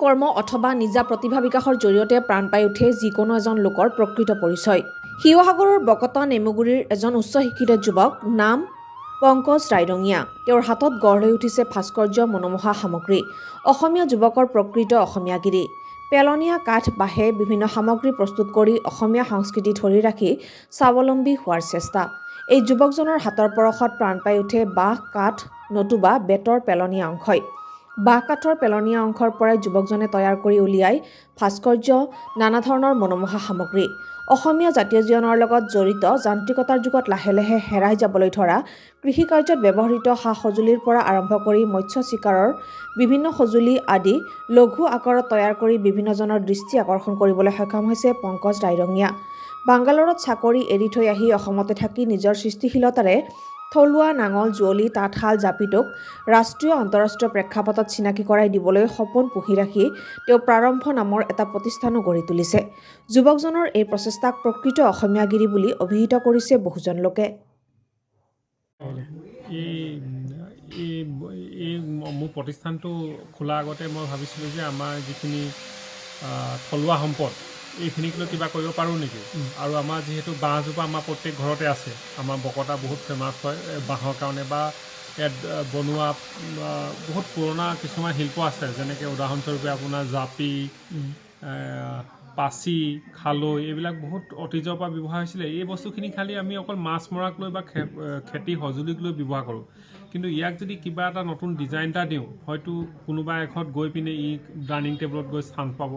কৰ্ম অথবা নিজা প্ৰতিভা বিকাশৰ জৰিয়তে প্ৰাণ পাই উঠে যিকোনো এজন লোকৰ প্ৰকৃত পৰিচয়। শিৱসাগৰৰ বকতা নেমুগুৰিৰ এজন উচ্চ শিক্ষিত যুৱক, নাম পংকজ ৰায়ৰঙীয়া। তেওঁৰ হাতত গঢ় লৈ উঠিছে ভাস্কৰ্য, মনোমোহা সামগ্ৰী। অসমীয়া যুৱকৰ প্ৰকৃত অসমীয়াগিৰি। পেলনীয়া কাঠ, বাঁহে বিভিন্ন সামগ্ৰী প্ৰস্তুত কৰি অসমীয়া সংস্কৃতি ধৰি ৰাখি স্বাৱলম্বী হোৱাৰ চেষ্টা। এই যুৱকজনৰ হাতৰ পৰশত প্ৰাণ পাই উঠে বাঁহ, কাঠ নতুবা বেতৰ পেলনীয়া অংশই। বাঁহ, কাঠৰ পেলনীয়া অংশৰ পৰাই যুৱকজনে তৈয়াৰ কৰি উলিয়াই ভাস্কৰ্য, নানা ধৰণৰ মনোমোহা সামগ্ৰী। অসমীয়া জাতীয় জীৱনৰ লগত জড়িত, যান্ত্ৰিকতাৰ যুগত লাহে লাহে হেৰাই যাবলৈ ধৰা কৃষি কাৰ্যত ব্যৱহৃত সা সঁজুলিৰ পৰা আৰম্ভ কৰি মৎস্য চিকাৰৰ বিভিন্ন সঁজুলি আদি লঘু আকাৰত তৈয়াৰ কৰি বিভিন্নজনৰ দৃষ্টি আকৰ্ষণ কৰিবলৈ সক্ষম হৈছে পংকজ ৰায়ৰঙীয়া। বাংগালোৰত চাকৰি এৰি থৈ আহি অসমতে থাকি নিজৰ সৃষ্টিশীলতাৰে থলুৱা নাঙল, যুঁৱলি, তাঁতশাল, জাপিটোক ৰাষ্ট্ৰীয় আন্তঃৰাষ্ট্ৰীয় প্ৰেক্ষাপটত চিনাকি কৰাই দিবলৈ সপোন পুহি ৰাখি তেওঁ প্ৰাৰম্ভ নামৰ এটা প্ৰতিষ্ঠানো গঢ়ি তুলিছে। যুৱকজনৰ এই প্ৰচেষ্টাক প্ৰকৃত অসমীয়াগিৰি বুলি অভিহিত কৰিছে বহুজন লোকে। এই এই এই মোৰ প্ৰতিষ্ঠানটো খোলাৰ আগতে মই ভাবিছিলোঁ যে আমাৰ যিখিনি থলুৱা সম্পদ, এইখিনিক লৈ কিবা কৰিব পাৰোঁ নেকি। আৰু আমাৰ যিহেতু বাঁহজোপা আমাৰ প্ৰত্যেক ঘৰতে আছে, আমাৰ বকতা বহুত ফেমাছ হয় এই বাঁহৰ কাৰণে বা ইয়াত বনোৱা বহুত পুৰণা কিছুমান শিল্প আছে, যেনেকৈ উদাহৰণস্বৰূপে আপোনাৰ জাপি, পাচি, খালৈ, এইবিলাক বহুত অতীজৰ পৰা ব্যৱহাৰ হৈছিলে। এই বস্তুখিনি খালি আমি অকল মাছ মৰাক লৈ বা খেতি সঁজুলিক লৈ ব্যৱহাৰ কৰোঁ। কিন্তু ইয়াক যদি কিবা এটা নতুন ডিজাইন এটা দিওঁ, হয়তো কোনোবা এঘৰত গৈ পিনে ই ডাইনিং টেবুলত গৈ স্থান পাব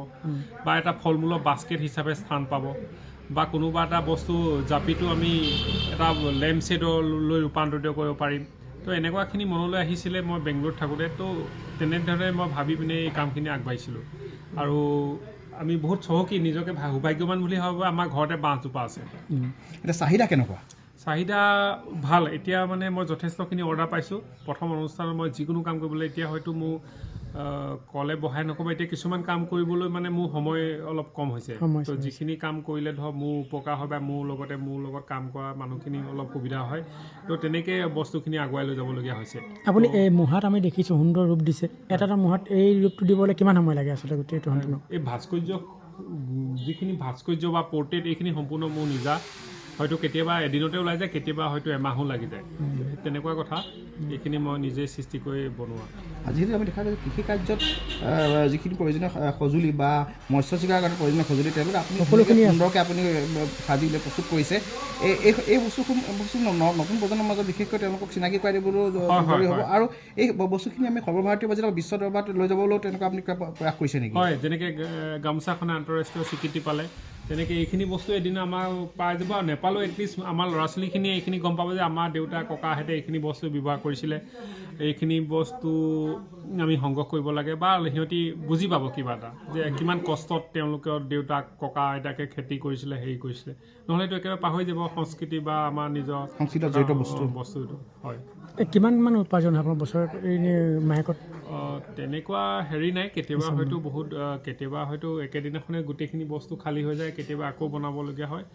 বা এটা ফল মূলৰ বাস্কেট হিচাপে স্থান পাব বা কোনোবা এটা বস্তু জাপিটো আমি এটা লেম্প শ্বেডলৈ ৰূপান্তৰিত কৰিব পাৰিম। তো এনেকুৱাখিনি মনলৈ আহিছিলে মই বেংগলোৰত থাকোঁতে। তো তেনেধৰণে মই ভাবি পিনে এই কামখিনি আগবাঢ়িছিলোঁ। আৰু আমি বহুত চহকী, নিজকে সৌভাগ্যৱান বুলি ভাবোঁ, আমাৰ ঘৰতে বাঁহজোপা আছে। এতিয়া চাহিদা কেনেকুৱা? চাহিদা ভাল। এতিয়া মানে মই যথেষ্টখিনি অৰ্ডাৰ পাইছোঁ। প্ৰথম অনুষ্ঠানত মই যিকোনো কাম কৰিবলৈ এতিয়া হয়তো মোৰ ক'লে বহাই নক'ব, এতিয়া কিছুমান কাম কৰিবলৈ মানে মোৰ সময় অলপ কম হৈছে। সময় তো যিখিনি কাম কৰিলে ধৰক মোৰ উপকাৰ হয় বা মোৰ লগতে মোৰ লগত কাম কৰা মানুহখিনি অলপ সুবিধা হয়, তো তেনেকৈ বস্তুখিনি আগুৱাই লৈ যাবলগীয়া হৈছে। আপুনি এই মুঢ়াত আমি দেখিছোঁ সুন্দৰ ৰূপ দিছে। এটা এটা মুঢ়াত এই ৰূপটো দিবলৈ কিমান সময় লাগে আচলতে গোটেইটো সম্পূৰ্ণ? এই ভাস্কৰ্য, যিখিনি ভাস্কৰ্য বা পৰ্ট্ৰেইট, এইখিনি সম্পূৰ্ণ মোৰ নিজা। হয়তো কেতিয়াবা এদিনতে ওলাই যায়, কেতিয়াবা হয়তো এমাহো লাগি যায়, তেনেকুৱা কথা। এইখিনি মই নিজে সৃষ্টি কৰি বনোৱা। যিহেতু আমি দেখা যায় কৃষি কাৰ্যত যিখিনি প্ৰয়োজনীয় সঁজুলি বা মৎস্য চিকাৰ কাৰণে প্ৰয়োজনীয় সঁজুলি, তেওঁলোকে আপুনি সকলোখিনি আছে। সুন্দৰকৈ আপুনি সাজি উলিয়াই প্ৰস্তুত কৰিছে। এই এই এই বস্তুসমূহ বস্তু নতুন প্ৰজন্মৰ মাজত বিশেষকৈ তেওঁলোকক চিনাকি কৰাই দিবলৈও জৰুৰী হ'ব। আৰু এই বস্তুখিনি আমি সৰ্বভাৰতীয় বজাৰত বা বিশ্ব দৰবাৰত লৈ যাবলৈও তেনেকুৱা আপুনি কিবা প্ৰয়াস কৰিছে নেকি? হয়, যেনেকৈ গামোচাখনে আন্তঃৰাষ্ট্ৰীয় স্বীকৃতি পালে, তেনেকৈ এইখিনি বস্তু এদিন আমাৰ পাই যাব আৰু নেপালেও এটলিষ্ট আমাৰ ল'ৰা ছোৱালীখিনিয়ে এইখিনি গম পাব যে আমাৰ দেউতা ককাহঁতে এইখিনি বস্তু ব্যৱহাৰ কৰিছিলে, এইখিনি বস্তু আমি সংগ্ৰহ কৰিব লাগে বা সিহঁতি বুজি পাব কিবা এটা যে কিমান কষ্টত তেওঁলোকৰ দেউতাক ককা আইতাকে খেতি কৰিছিলে, হেৰি কৰিছিলে। নহ'লেতো একেবাৰে পাহৰি যাব সংস্কৃতি বা আমাৰ নিজৰ সংস্কৃতিত জড়িত বস্তু। বস্তুটো হয়। এই কিমান মান উপাৰ্জন হয় আপোনাৰ বছৰত, এনেই মাহেকত? তেনেকুৱা হেৰি নাই। কেতিয়াবা হয়তো বহুত, কেতিয়াবা হয়তো একেদিনাখনে গোটেইখিনি বস্তু খালী হৈ যায়, কেতিয়াবা আকৌ বনাবলগীয়া হয়।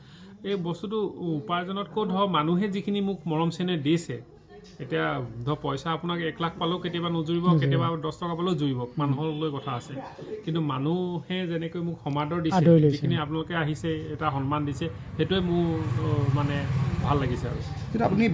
এই বস্তুটো উপাৰ্জনতকৈ ধৰক মানুহে যিখিনি মোক মৰম চেনেহ দিছে, এতিয়া ধৰক পইচা আপোনাক 1 লাখ পালেও কেতিয়াবা নুজুৰিব, কেতিয়াবা 10 টকা পালেও জুৰিব, মানুহৰ লৈ কথা আছে। কিন্তু মানুহে যেনেকৈ মোক সমাদৰ দিছে, আদৰি লৈছে। যিখিনি আপোনালোকে আহিছে, এটা সন্মান দিছে, সেইটোৱে মোৰ মানে ভাল লাগিছে আৰু কিন্তু আপুনি